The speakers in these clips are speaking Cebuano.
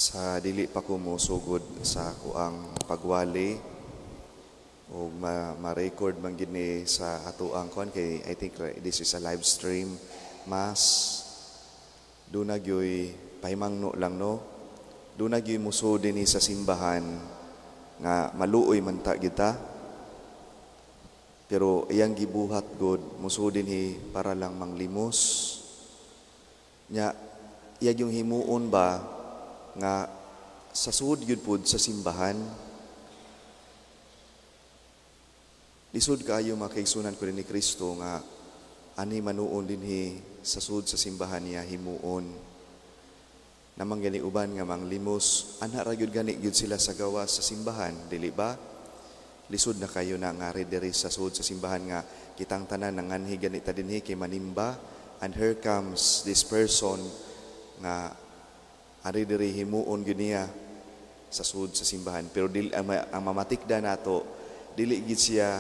Sa dili pa ko mosugod sa akoang pagwali o ma-record man gid ni sa atoang kuan kay I think this is a live stream mass, duna gyoy pahimangno lang, no, duna gyoy musud dinhi sa simbahan nga maluoy man ta kita, pero iyang gibuhat god musud dinhi para lang manglimos nya. Iya yung himuon ba nga sa sud gyud pud sa simbahan. Lisod kaayo, mga kaigsunan ko ni Kristo, nga ani manuon dinhi sa sud sa simbahan niya himuon. Namang gani uban nga manglimos, ana ra gyud gani gyud sila sa gawas sa simbahan, dili ba? Lisod na kayo na nga diri sa sud sa simbahan nga kitang tanan nanganhi gani ta dinhi kay manimba, and here comes this person nga ari diri himuon gyud niya sa sud sa simbahan. Pero dili ang mamatikda nato, dili gid siya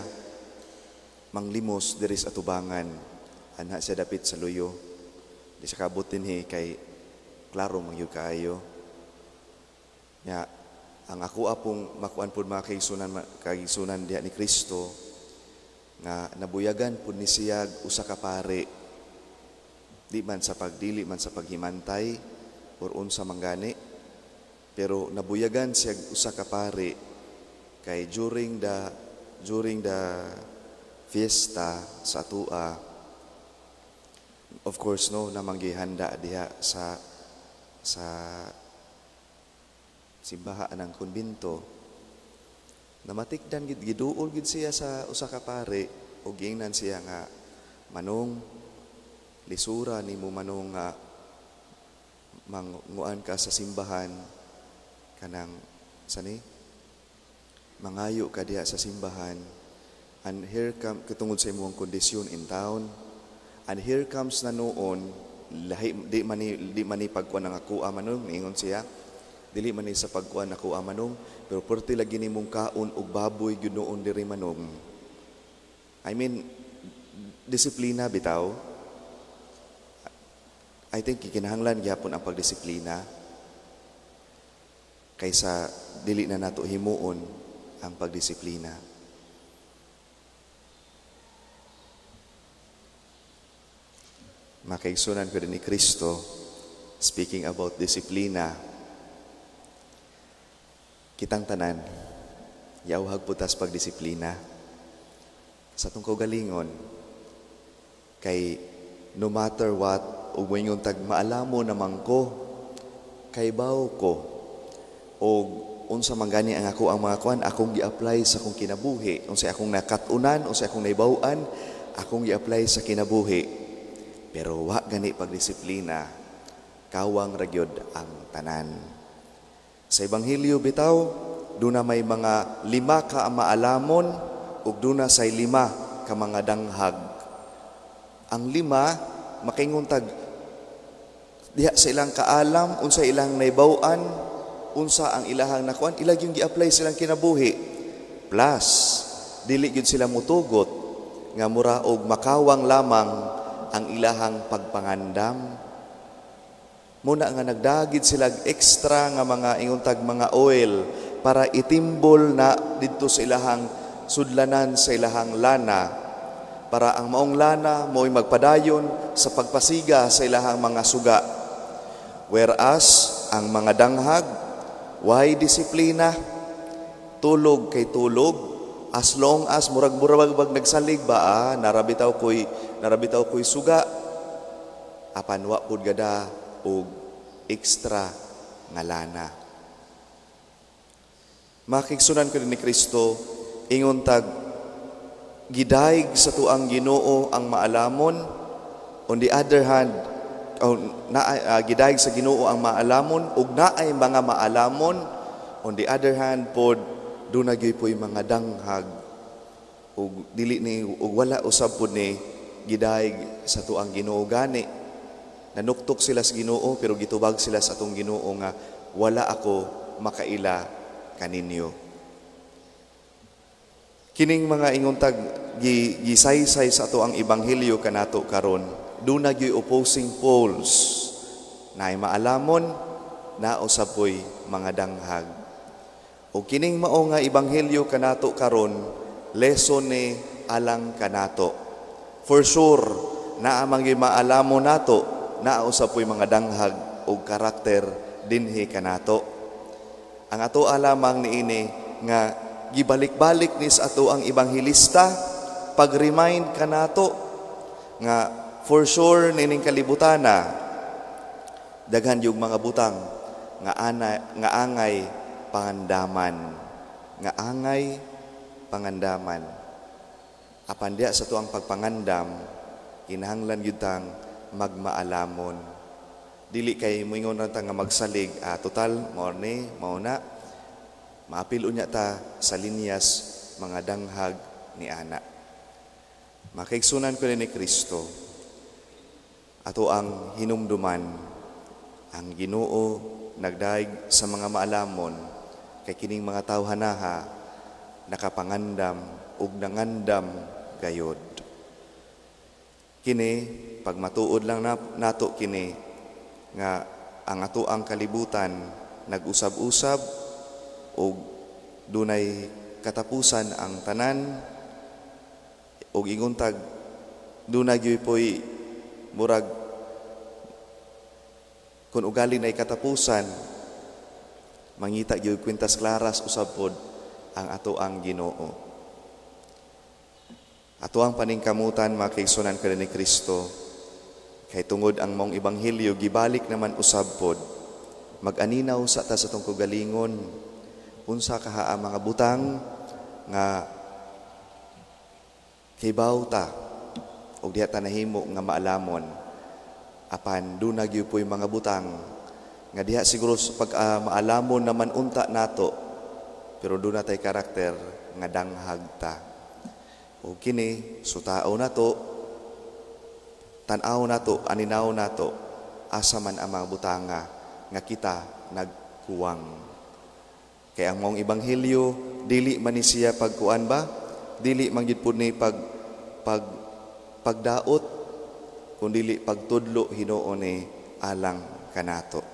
manglimos diri sa atubangan, anha siya dapit sa luyo, di siya kabot dinhi kay klaro man gyud kaayo nya. Ang ako apong makuan pud, mga kaigsunan diha ni Kristo, nga nabuyagan pud ni siya usa ka pare, di man sa pagdili man sa paghimantay or unsa man gani, pero nabuyagan siya usa ka pare kay during the fiesta sa atua, of course, no, namang gihanda diha sa simbahan ng kumbinto. Namatikdan gid, giduol gid siya sa usa ka pare ug giingnan siya nga, "Manong, lisura nimo, manong, nga manguan ka sa simbahan, kanang sani mangayo ka diha sa simbahan, and here come katungod sa imong kondisyon in town, and here comes na noon lahi, di man ni pagkuan ang akoa, manong," niingon siya, "dili man ni sa pagkuan ako, manong, pero perti lagi nimong kaon og baboy gyud noon diri, manong." I mean, disiplina bitaw. I think kinahanglan gyapon ang pagdisiplina kaysa dili na nato himuon ang pagdisiplina. Makaigsunan ko din ni Kristo, speaking about disiplina, kitang tanan, yawhag po tas pagdisiplina sa atong kaugalingon kay no matter what, ug moingon tag maalamo naman ko, kay baw ko, og unsa man gani ang ako ang mga kuan, akong gi-apply sa akong kinabuhi, unsa akong nakat-unan, unsa akong nahibaw-an, akong gi-apply sa kinabuhi, pero wa gani pagdisiplina, kawang ra gyud ang tanan. Sa Ebanghelyo bitaw, duna may mga 5 ka maalamon ug duna say 5 ka mga danghag. Ang 5 makaingon tag diha sa ilang kaalam, unsa ilang nahibaw-an, unsa ang ilahang nakuan, ilag yung gi-apply silang kinabuhi. Plus, dili gyud sila mutugot nga mura og makawang lamang ang ilahang pagpangandam. Muna nga nagdagid sila extra nga mga ingon tag mga oil para itimbol na didto sa ilahang sudlanan sa ilahang lana, para ang maong lana mo'y magpadayon sa pagpasiga sa ilahang mga suga. Whereas ang mga danghag, why disiplina, tulog kay tulog, as long as murag-murag bag nagsalig ba, narabitaw ko'y suga, apan wa pud gada og extra nga lana. Makigsunan ko ni Kristo, ingon tag gidayeg sa tuang Ginoo ang maalamon. On the other hand, oh, na, gidayeg sa Ginoo ang maalamon ug naay mga maalamon. On the other hand pod, duna gyud po'y mga danghag ug dili ni ug wala usab pod ni gidayeg sa tuang Ginoo. Gani nanuktok sila sa Ginoo, pero gitubag sila sa atong Ginoo nga wala ako makaila kaninyo. Kining mga ingon tag gisaysay sa ato ang ebanghelyo kanato karon, duna gyud opposing poles. Naay maalamon, naa usab poy mga danghag. O kining mao nga ebanghelyo kanato karon, lesson ni alang kanato. For sure, naa man gyud maalamon nato, naa usab poy mga danghag og karakter dinhi kanato. Ang ato lamang niini nga gibalik-balik ni sa ato ang ebanghelista, pag-remind kanato nga for sure nining kalibutana daghan yung mga butang nga ana, nga angay pangandaman, nga angay pangandaman. Apan diha sa atuang pagpangandam, kinahanglan gyud tang magmaalamon. Dili kay moingon ra ta nga magsalig, ah, total mao ni, mao na maapil unya ta sa linyas mga danghag ni ana. Makaigsunan ko ni Kristo, ato ang hinumduman ang Ginoo nagdaig sa mga maalamon kay kining mga tawhanaha nakapangandam ug nangandam gayod. Kini pag matuod lang nato kini nga ang ato ang kalibutan nag-usab-usab ug dunay katapusan ang tanan, ug ingon tag dunay gyud poy murag kung ugali na katapusan, mangita gyud kwintas klaras usab pod ang ato ang Ginoo. Ato ang paningkamutan, mga kaigsunan ka ni Kristo, kay tungod ang maong ebanghelyo gibalik naman usab pod, mag-aninaw sa ta sa atong kaugalingon unsa kaha ang mga butang nga kibaw ta og diha ta nahimo nga maalamon, apan duna gyud po'y mga butang nga diha siguro sa pag maalamon naman unta nato, pero duna tay karakter nga danghag ta. O kini sutao nato, tan-aw nato, aninaw nato asa man ang mga butanga nga kita nagkuwang, kay ang maong ebanghelyo dili man ni siya pagkuan ba, dili man gyud pud ni pag pag pagdaot, kun dili pagtudlo hinuon ni alang kanato.